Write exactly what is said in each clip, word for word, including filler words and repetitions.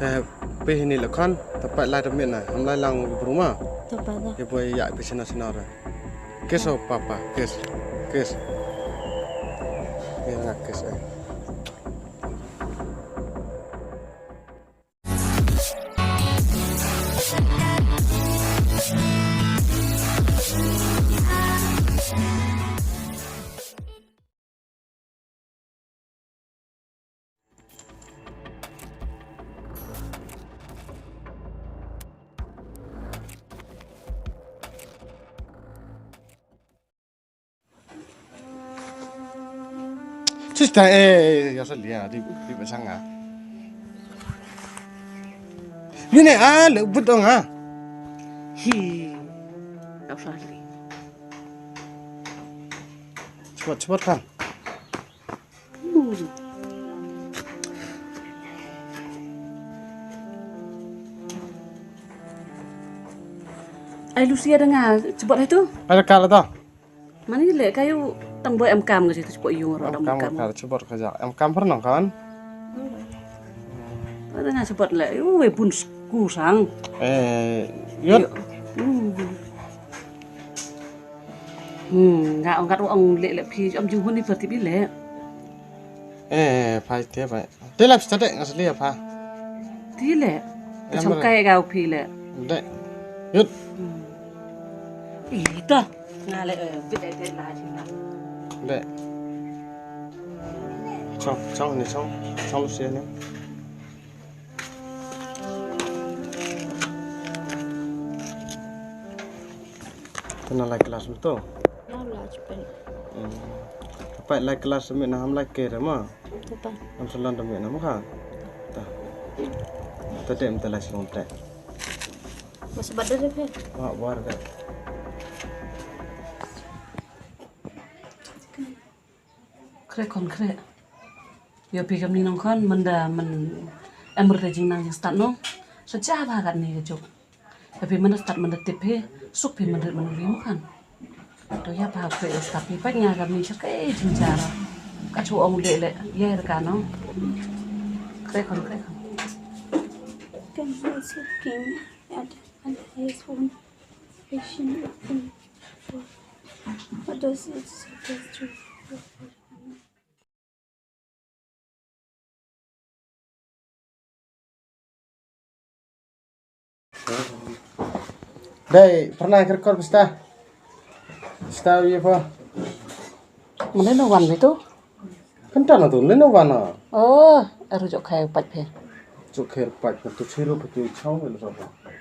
Eh, phi hini la khon, ta pait lai ta miet na, ham lai lang u bru ma. Ta pait da. Ye boi ya phi sino sino ra. Kiss o papa, kiss, kiss. Ye nga kiss eh. Sister, eh, ya sa lia, di, di pasang ah. Ni ne, ah, le but dong ah. Hi, ya sa li. Cepat, cepat kan. Ai Lucia da nga chibot hai tu. Ada kala to. Mani le kayu tang boy em kam nga jitu chibot yung ro dang kam kam. Ka chibot ka ja. Em kam per nong kan. Ada nga chibot le. Yu we bun sku sang. Eh, yot. Hmm, nga ong kat ong le le phi om jing hun ni per tibi le. Eh, phai te phai. Te lap sta de nga sli pha. Ti le. Te chong kai ga u phi le. De. Yut. Ih ta. Nga le eh bit de la ji la. De. Chong chong ni chong chong se ni. Tana lai class mo to. Lai class pen. Tapai lai class mi na ham lai kere ma. Tapai. Am salan dami na mo kha. Ta. Ta dem ta lai song te. Mas badar de pe. Wa war de. Kre kon kre. Yo pi kam ni nong kon manda man emr te jing nang jing start no. Sa ja ba kat ni ke juk. Tapi manda start manda tip he suk pi manda manda ri mo kan. To ya ba kre start pi pa nya kam ni sa ke jing jara. Ka chu ong le le ya ka no. Kre kon kre kon. Can I see Kim at, at his phone? Patient. What does it suggest to? Dai, pernah ke rekod pesta. Pesta ye pa. Mana no wan itu? Kan tana tu, leno wana. Oh, aru jok khai pat phe. Jok khai pat na tu chiru patu chong ni so.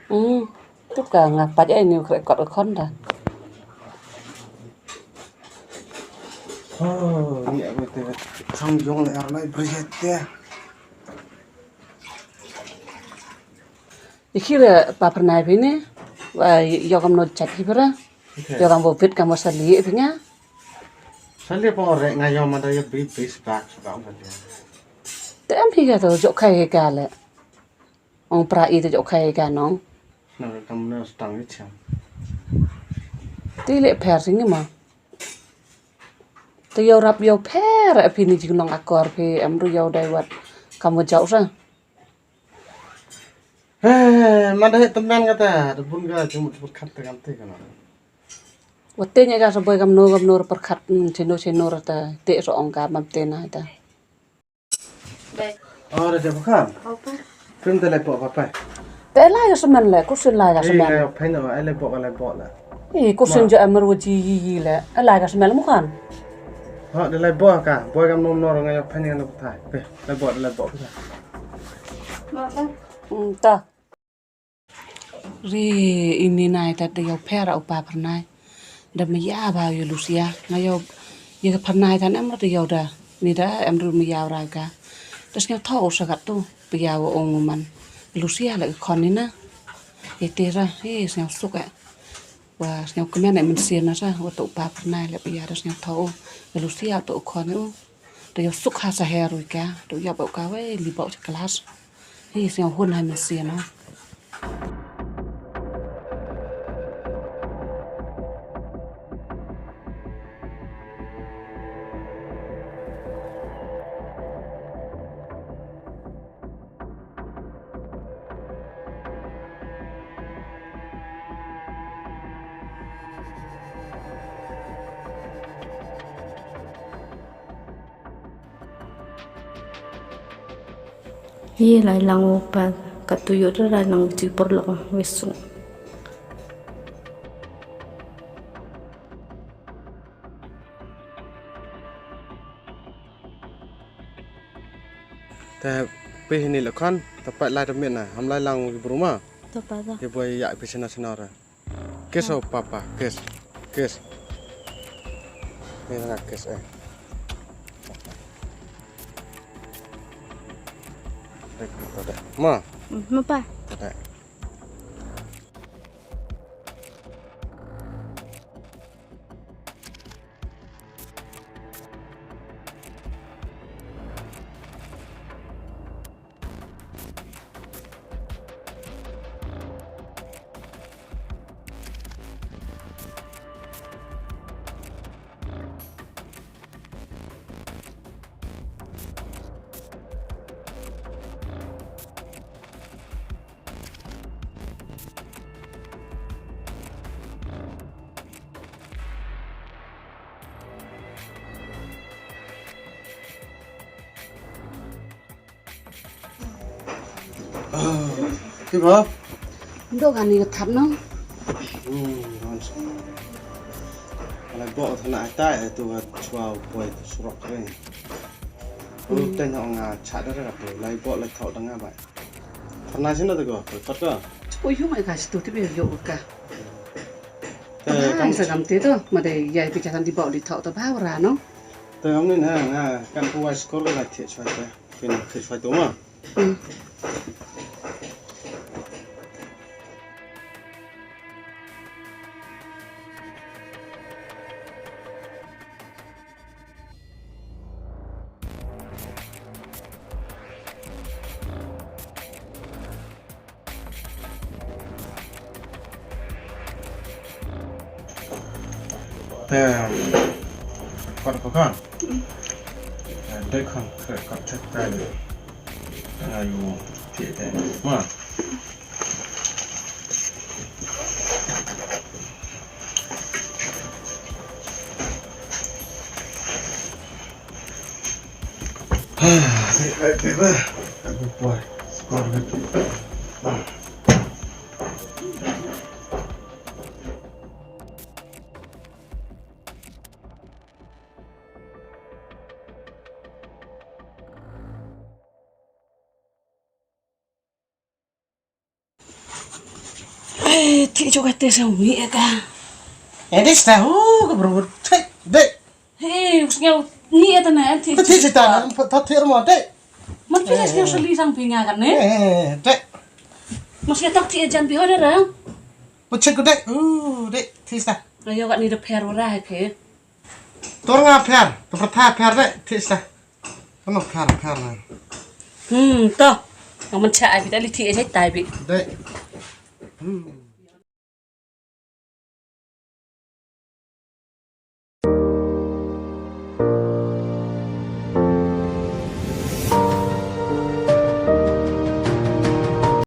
Hmm. Tu ka nga pat ai ni kre kot khon da. Oh, ni aku te chong jong le ar lai briet te. Iki le pa pernai pini. Wa yo kam no chat ki pera. Yo kam bo bit kam bo sali pini. Sali pore nga yo mada yo bi bis bak bak sali. Te am hi ga to jok khai ga le. Ong pra i te jok khai ga nong. Na kam na stang i chang. Ti le pher sing ma. Te yo rap yo pher pini jing nong akor phi am ru yo dai wat kam bo jok sa. Eh, man da he tymmen kata, da bun ka jingmut jingmut khat te kam te kana. Wat te nya ka sa boi kam no kam no per khat, mm, cheno cheno ta te so ong ka mam te na ta. Ore de bukan. Prim te lai po papai. Te lai ka semen le, kusin lai ka semen. Ai lai po ka lai po la. I kusin jo amar waji yi yi le. Lai ka semen mu kan. Ha, de lai po ka. Boi kam nom nor nga yo pen nga no thai. Pe, lai po, lai po. Papa. Mm, ta. Ri ini nai tat da yo phera u pa pernai. Da me ya ba yo Lucia. Nga yo ye ka pernai tan em da yo da. Ni da em ru me ya ra ka. Das nga tho u sagat tu. Pe ya wa ong man. Lucia la ka khon ni na. Ye te ra. He sngaw suk eh. Wa sngaw kmen eh men sien na sa. Wa tu pa pernai le pe ya das nga tho u. Lucia tu khon u. Te yo suk ha sa her wi ka, te ya bau ka wei li bau cha klas. Hi sing hun ha men sien na. Ye lai lang u pa, ka tu yu da lai lang u tu por lok u sung. Te phi hini la khon, te pait lai te miet na, ham lai lang u bru ma. To pa to. Ye boi ya phi sena sena ra. Kiss o papa, kiss. Kiss. Ni na kiss eh. Dek, dek. Ma. Mm, ma pa. Dek. Ki ba? Ndo kani ka thap nong. Hmm, nonsense. Ala bok thana atai tu ka chwa poi tu surok kring. Lu teng hong nga cha da ka tu lai bok lai thok da nga bai. Thana sino tu ko, kot ko. Chpo yu mai ka situ ti be yu ka. Te kam sa kam te to, ma de yai pi ka tan di bok di thok to ba ra no. Te kam ni na nga kan pu wai skor ka thiah chwa te. Phin thiah chwa tu ma. Te kot ko ka. Te dei kham kre kot te ka dei. Ayu, te te ma. Eh, ti jo ka te sa mi ka. Eh, dei sta, oh, ka bro, te, dei. Hey, us ngiau ni eta na, ti. Ti ti ta, ta ti mo, dei. Man ti ngiau sali sang pi nga kan ne. Eh, dei. Mas ngiau tak ti jan pi ho dei ra. Mo check dei. Uh, dei, ti sta. Ayo kat ni da pher wara hai phe. Tor nga pher, to pratha pher dei, ti sta. Kano pher, pher na. Hmm, to. Nga man cha ai bi ta li ti ai tai bi. Dei. Hmm.